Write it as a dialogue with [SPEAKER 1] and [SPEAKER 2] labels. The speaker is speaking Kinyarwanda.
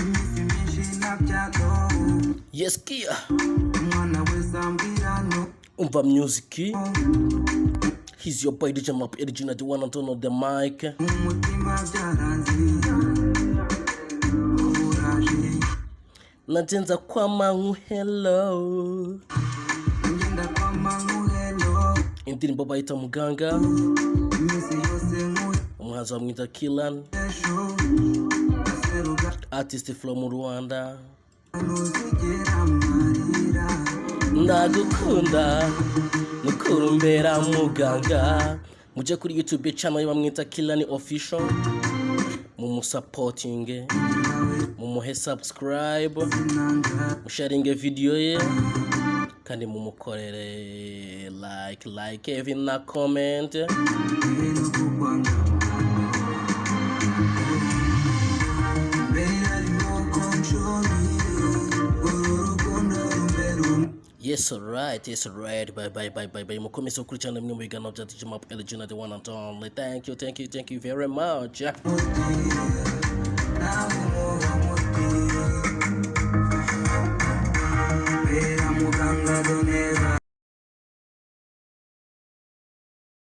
[SPEAKER 1] Iminsi myinshi nabyago.
[SPEAKER 2] Yes kia.
[SPEAKER 1] Umwana wese ambwira no.
[SPEAKER 2] Umva music. He's your boy DJ Map Original, the one on the mic.
[SPEAKER 1] Umutima byaranze, uraje.
[SPEAKER 2] Nagenza kwama nkuhello.
[SPEAKER 1] Ngenda kwama nkuhelo.
[SPEAKER 2] Indirimbo bayita Muganga.
[SPEAKER 1] Iminsi yose
[SPEAKER 2] Umuhanzi bamwita Killan.
[SPEAKER 1] nkuhesho aseruga.
[SPEAKER 2] Artist from Rwanda.
[SPEAKER 1] Ntuzigera amarira.
[SPEAKER 2] Ndagukunda nukurumbera muganga. Mujye kuri YouTube channel ye bamwita Killan Official, mumusapotinge, mumuhe subscribe,
[SPEAKER 1] Sinanga.
[SPEAKER 2] Musharinge video ye kandi mumukorere like even na comment.
[SPEAKER 1] No kukwanga mbere harimo control, uru rukundo rumbera.
[SPEAKER 2] Yes alright, yes alright. Bye bye bye bye bye. Mukomeze gukurikirana bimwe mu biganiro bya DJ Map Eligion, the one and only. Thank you, thank you, thank you very much.
[SPEAKER 1] Umutima nawe.